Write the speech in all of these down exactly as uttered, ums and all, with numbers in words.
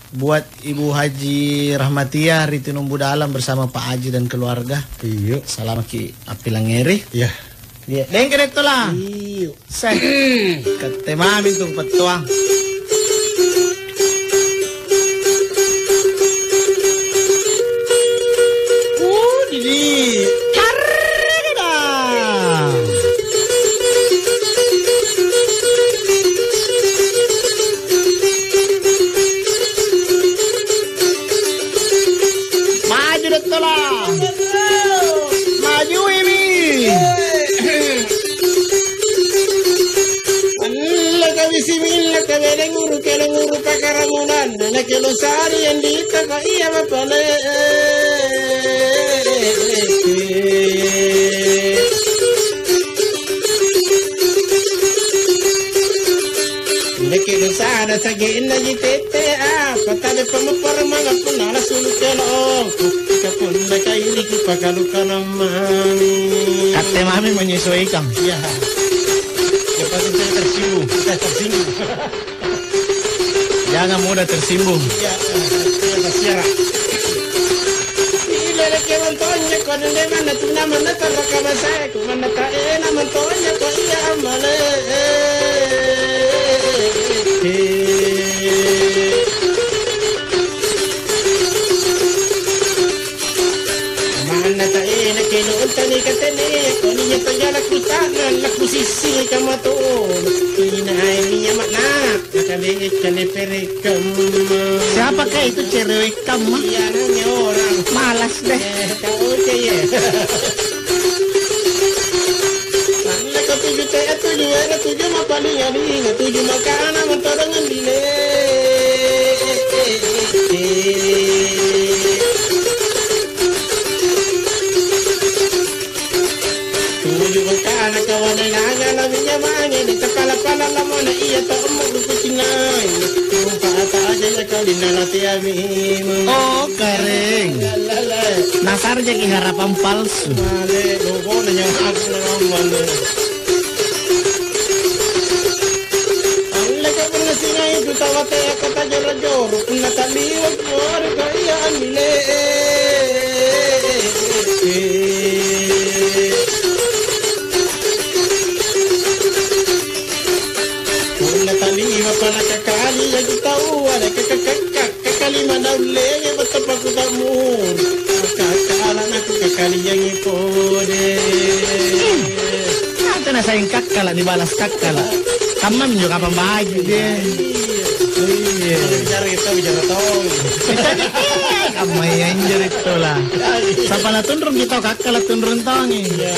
Buat Ibu Haji Rahmatia ri Tinumbu Dalam bersama Pak Haji dan keluarga. Iyo. Salamaki appilangngeri. Iya. Iya. Dengke deh tola. Iyo. Seh. Katte mami tu pettoang. Uh, didi. Hargada. Maju, Dottola. Majuimi. Allaka bisimilla, kabelenguru, kelenguru pakaramunanna, nakelosari anditako iya mapale. Nakke dosana sagennaji tette, apa tabe pamapparamanga punna nasulu kelongku, ika punna kairiki pakalukanang mami. Katte mami menyesuaikan. Iya. Yang penting saya tersinggung, saya tersinggung. Jangan mudah tersinggung. Iya, eh, saya tersiara. Ileleke mantonja ko dende manna tunna manna tarraka masae. Manna taena mantonya ko ia ammale. Manna taena kelo untani katene, ko nia tojala kutana, lakusissingi kamato. Inae nia makna, nakale kale pere. Siapakah itu cewek kamma? Iya, nanya orang. Malas deh. Eh, kau oke ya. Anda kau tuju teh, tuju era, tuju mapaling aling, tuju makana mentodangan dile. Tuju mangkana kawanai nagala minjo mange, ni kapala-pala lamona iya tommo kucinai. Rumpa apa aja ya kau di nalatea mimo. Oh, kering. Lalala. Nasarjaki harapan palsu. Male, lobona nyawa aku na male. Alleka punna singai tu tawatea kata joro-joro, punna taliwa kuore kaya anile. Punna taliwa pala kakali ya kitau ada kakakakak. Kakalima naullengi battu pakuta'muru. Kakkala naku kakaliangi pole. Hmm. Tena sayang kakkala nibalas kakkala. Kammami injo kapang baji' deh. Iya. Iya. Bicara kita bicara tong. Bicara, eh, kammaya injo ri tola. Iya. Sapa natunrung kita kakkala tunrung tongi. Iya.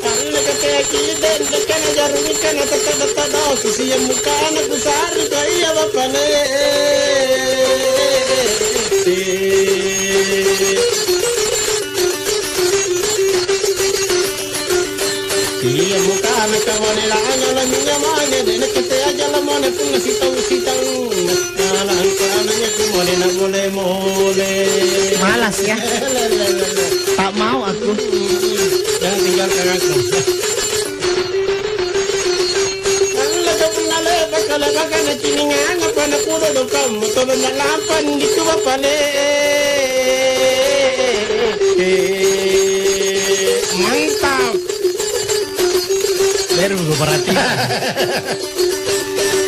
Paralleka teaki dendeka najarungika natata-tata doki siammukana kusa'ri ka ia bapale. Iamukana kawane la angala minyamange, de' nakke teaja lamone punna sitau-sitaunna. Malas ya. Tak mau aku. Jangan tinggalkan aku. Allaka punna le'baka, le'baka nacininganga pa nakudo dokammu todong na'lampa anditu bapale. Mantap. Baru kuperhatikan.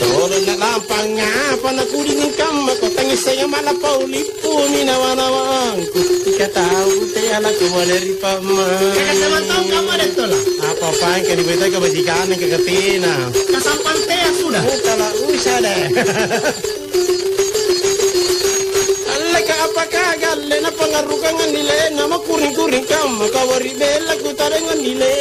Todong na'lampa ngapa nakudinging kamma, ko tangngissenga ma'lappa ulippu minawa-nawangku. Ika tau tea lakuwale ri pammai. Kaka samantong kamma dettola. Apa-apang kanibotai kabajikanna kaka tena. Kasampang tea sudah. Oh, tala usah deh. Alleka apaka galle napangarukang annilenna makuring-kuring kamma kawari bella kutarengang nile.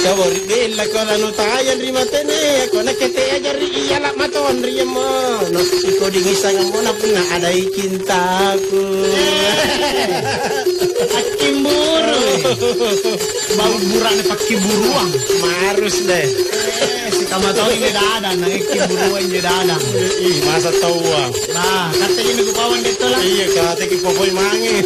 Kawari bella kala nutayang ri matene, ko nakke teaja ri iya la matoang ri emmana. Iko dingisang ammona punna adai cintaku. Akkimburu. Bau burane pakkiburuang. Marus deh. Eh, sitama tau injo dadang, na ikkiburuang injo dadang. Ih, masa taua. Nah, katte ini kupawang dettola. Iya, kateki popoi mange.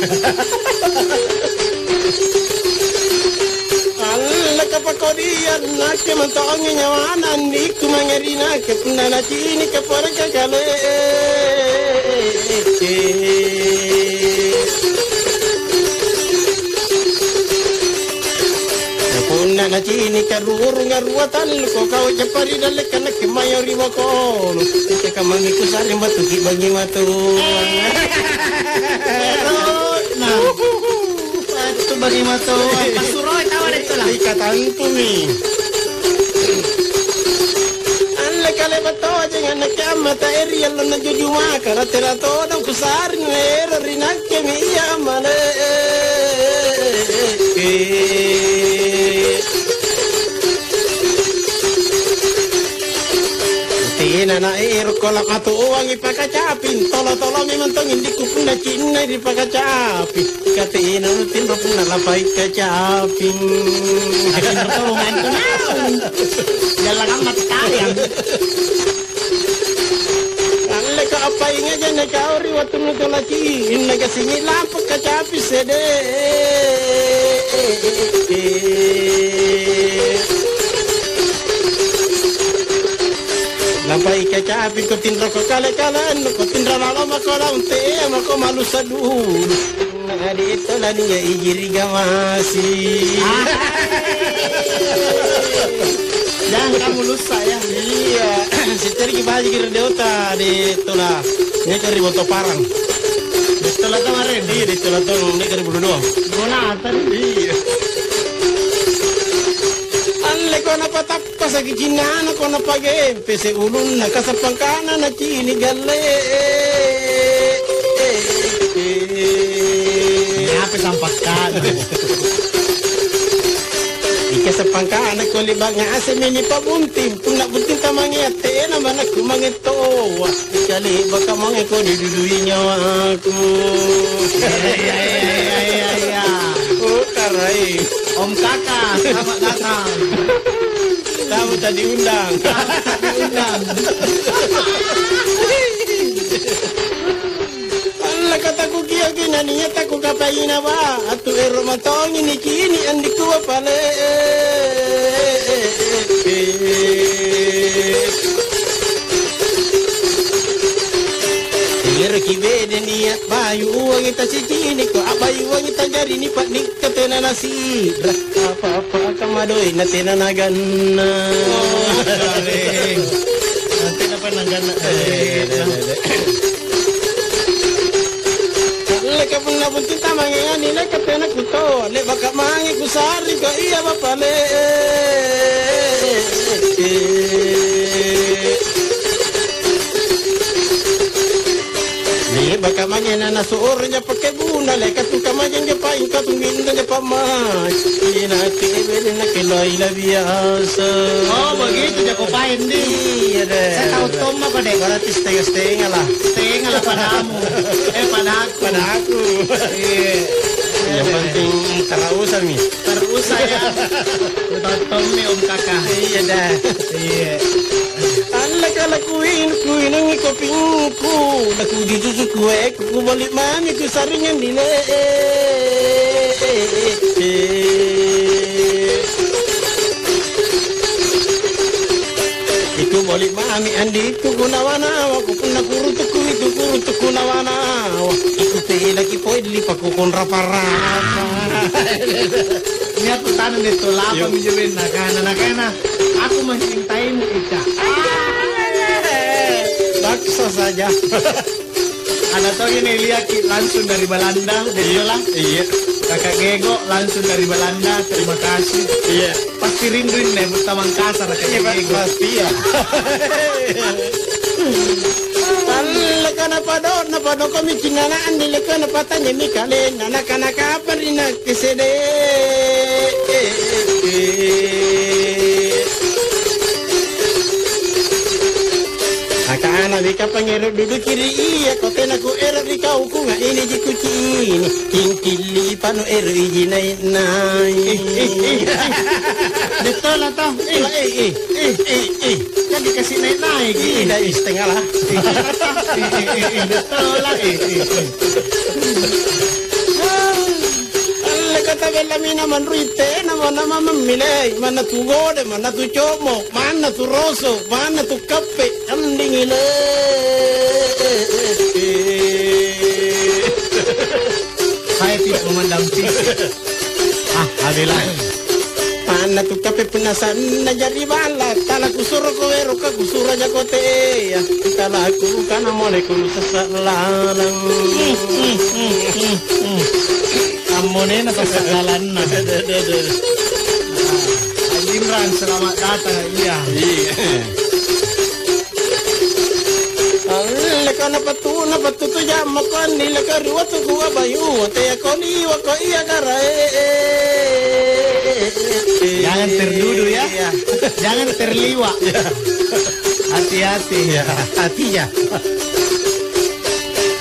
Nakke mantongi nyawana andikku mange ri nakke punna nacinika poraka kale. Punna nacinika rurung arua tallu ko kau cappa ri dallekka nakke mayo ri bokolo. Ite kamami kusare matuki bangi matu. Nah. Itu bagi matoa, passuroi tawa detto lah. Ikatantumi. Alle kale batoa jangan nakke ammata eri allonna jujumaka, ratera todong kusarring ero ri nakkemi iya ammale. Tena na ero kola matoangi pakacaping, tolo-tolo memang tong indikku punna cinnai ri pakacaping. Katena nutinro punna lapai kacaping. Atinro tolo mantu naung. Jalangang mati kaliang. Alleka apai ngaja nakau ri wattunnu tolaci, inna gasingi lampu kacapi sede. Lapai kacapi ko tinroko kale-kaleannu, ko tinro lalo mako laung tea mako malu sadulu. Nadi itu lania iji ri gamasi. Ah. Jangan kamu lusa ya. Iya, siteriki baji kira deota di tola. Ini kan riboto parang. Di tola kemarin. Iya, di tola tong, ini kan riboto doang. Bola tadi. Iya. Alle kona patap Pasaki cinnana kona pagempe se ulunna kasappangkana nacini galle. Apa sampakkana? Ika sappangkana koli banga asemi ni pabunting, punna bunting tamangea tena manakku mange toa. Ika le'baka mange koni dudui nyawaku. Iya, iya, iya, iya, iya, iya. Oh, karai. Om Kaka, selamat datang. Tamu tak diundang. Tamu tak diundang. Alla kataku kiaki nania taku kapaina ba. Atu ero matongi nikini andikku bapale. Ero kibede nia bayu uangi tasicini ko abayu uangi tajari ni paknikka tena nasira. Apa-apa kamma doena tena naganna. Oh, garing. Nanti apa naganna? Eh, deh, deh, deh. Leka punna bunting tamangea nileka tena kuto, le'baka mange kusarring ko iya bapale. Le'baka mange na nasu'urunja pakkebuna, leka tu kamajeng jepa ingka tu minta jepa mai. Ina tebe na keloi la biasa. Oh, begitu jako paen, di. Iya, deh. Saya tahu tomma kok, deh. Berarti setengah-setengah lah. Setengah lah padamu. Eh, padaku. Padaku. Iya. Yang penting terusami. Terus saya. Tahu tommi Om Kaka. Iya, dah. Iya. Allaka lakuin-, kuinungi kopingku, lakujujuju kueku, kuboli' mami kusaringang dile. Ikuboli' mami andikku kunawa-nawa, kupunna kurutukku itu kurutukku nawa-nawa. Ikupelaki poelli pakukonrapa-rapa. Nia' kutana de to, lapa minjo benna kana, nakana, "Aku mencintaimu, Ica." Paksa saja. Ada to ini liaki langsung dari Belanda, de tola. Iya. Kakak Gego langsung dari Belanda, terima kasih. Iya. Pasti rindu ini, Buta Mangkasar, Kakak Gego. Pasti ya. Allekana pado, napadokomi cinnana anne lekana patanyemi kalenna, nakana, "Kapang ri nakke sede?" Nakanami, "Kapang ero' duduki ri ia, ko tena kuero' ri kau, kunga iniji kucini'." Tingkilli panu ero' iji nai'-nai'. Eh, eh, eh. Bettola toh. Eh, eh, eh. Eh, eh, eh. Kan dikasih nai'-nai'. Ih, dai' setengah lah. Eh, eh, eh, eh, bettola. Eh, eh, eh. Alle kata Lamina manrui tena mana mamang milei, mana tu gode, mana tu como, mana tu roso, mana tu kappe, kandingi le. Saya tidak memandang fisik. Ah, abelah. Mana tu kappe punna sanna jari balla, tala kusuro ko ero ka kusuro jako tea. Tala ku kana mole ku sessa lalang. Ammonena sossokalanna. Deh, deh, deh, deh. Nah, Haji Imran, selamat datang, iya. Iya. Alleka napattu, napattu tu jamma ko anni leka ri wattu kua bayu, teako liwa ko iya karae. Jangan terdudu, ya. Iya. Jangan terliwa. Iya. Hati-hati. Iya, hatinya.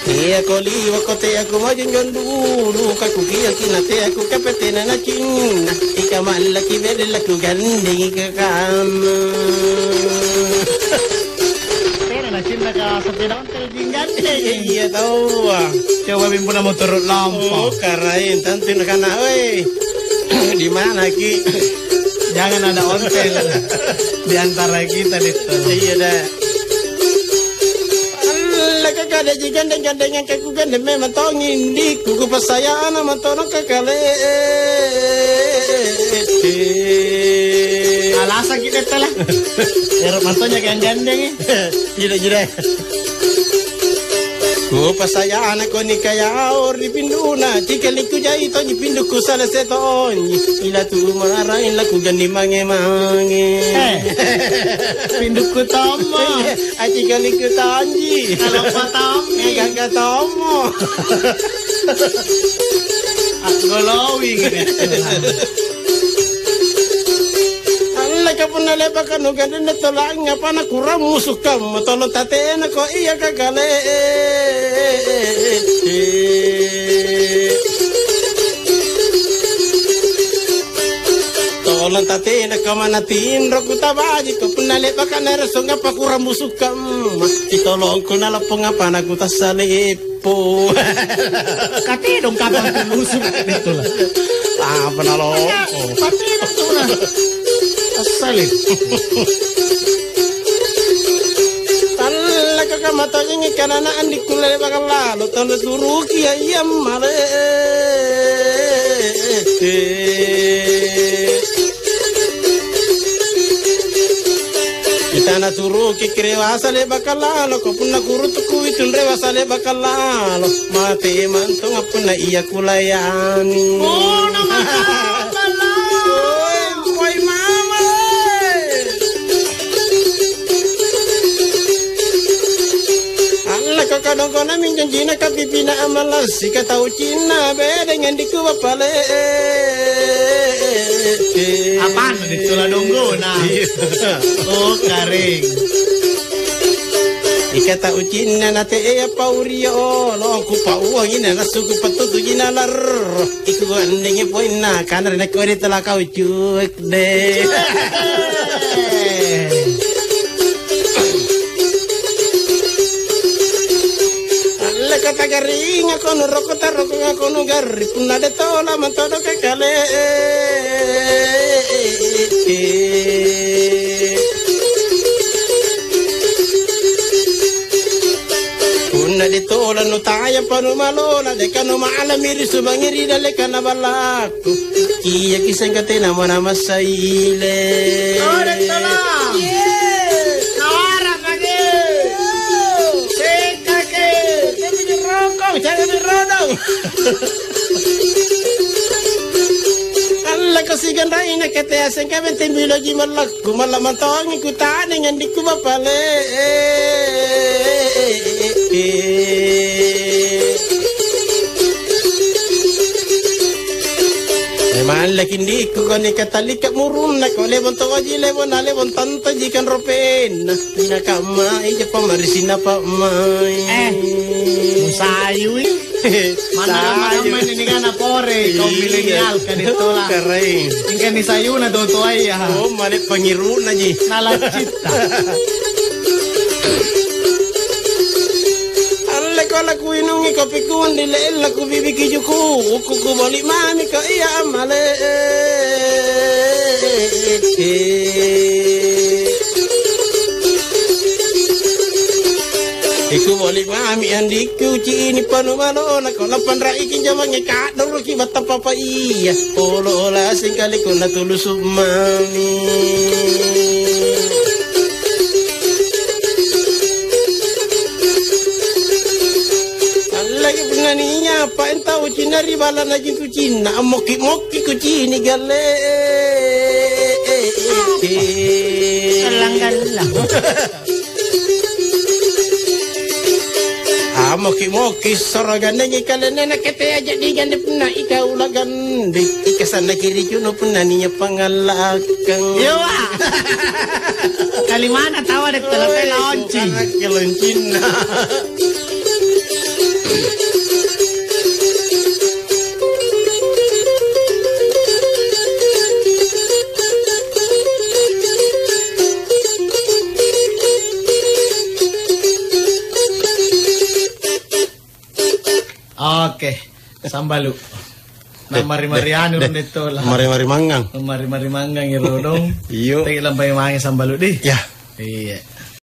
Teako liwa ko teako majunjung dulu, kakukiaki na teako kapetena na cinna, ika mallaki bere laku gandeng ika kama. Tena na cinna ka sepeda ontel jinggandeng. Iya taua. Coba bimbuna motoro lampa. Oh, karaeng tantu nakana, "Oi, di mana ki?" Jangan ada ontel di antara kita, Ditto. Iya, dah. Alleka kada jigandeng-gandengang ka kugandeng memang tongi indikku, kupassayana matodong kakale. Alasaki Dettola. Ero' mantonya gandengi. Jida-jida. Kupassayana koni kayao ri pinduna, cikalikku jai tonji pindukku salese tonji. Ila tu maraeng lakuganni mange-mange. Eh, pindukku tommo. Acikalikku tonji. Kaloppa tommi. Gangga tommo. Aggolowi. Alleka punna le'baka nugandeng tolang, apa nakurang musu kamma, tolong tatenako iya kakale. Tolong tatena kamma natinro kutabajiko, punna le'baka naerossong apa kurang musu kamma, sitolongko nalappong apa nakutassalei. Po. Katedong kapang tulusu, betul. Apa nalompo? Katedong tu nah. Assalin. Tallaka kamatojengi kanana andi kulle bakal lalo, tala suruki ya iya male. Kita naturuki kirewasa le'baka laloko, punna kurutuku itu rewasa le'baka lalo. Mate mantong punna iya kulayani. Oh, na mate balla. Oi, oi, mama. Allaka kadongkona minjo jina kapipina amalasika tau cinna bedeng andiku bapale. Apana ditula donggona? Iya. Oh, karing. Ika tau cinna na te'ea pau riolo, kupauangi na nassuku pattutuji na larro. Iku andengi poinna, kana ri nakko ri tala kau cuek de. Alleka tagaringa kono roko taroko kono garri punna de tola mantodo kakale. Punna ditolano tayapa numalola, deka numaalami ri subangi ri dallekana ballakku. Iaki sengka tena mana massaile. Ore tola. Nawara pake. Sengkake. Jangan rokok, jangan rokok. Allaka siganrai nakatea sengka benteng biloji mallakku, malla mantongi kuta'nang andikku bapale. Mallaki indikku kau nikatallika murunna, kau lebong toaji lebong na lebong tantoji kanropenna. Pinakamma ija pammarisina pa'mai. Eh, musayui. Manna kamma-kamma ini nikana pore, kaum milenial, kadettola. Karaeng. Ingka nisayuna totoaya. Oh, mane pangiru'na ji. Nalaccitta. Alleko Lakuinungi kopiku, andile laku bibiki juku, kuku boli mami ko iya amale. Iku boli mami andikku cini panu malo, nako lapan raiki jamangi kadoroki battapapa iya. Olo-ola singkaliku natulusu mami. Allagi punna ninyapa entau cinna ri balla na jintu cinna, ammokki-mokki kucini galle. Gallang-gallang. Ammokki-mokki soro gandeng ikalennena kete aja digande punna ikau lagande. Ikasanna kiri juno punna ninya pangallakang. Iya, Wa. Kalimana tawa dek tala pela onci. Anak keloncinna. Oke, sambalu. Nah, mari-mari anu deh, deh. Mari-mari mangang. Mari-mari mangang iro dong. Iyo. Teki lampai mange sambalu di. Ya. Iya.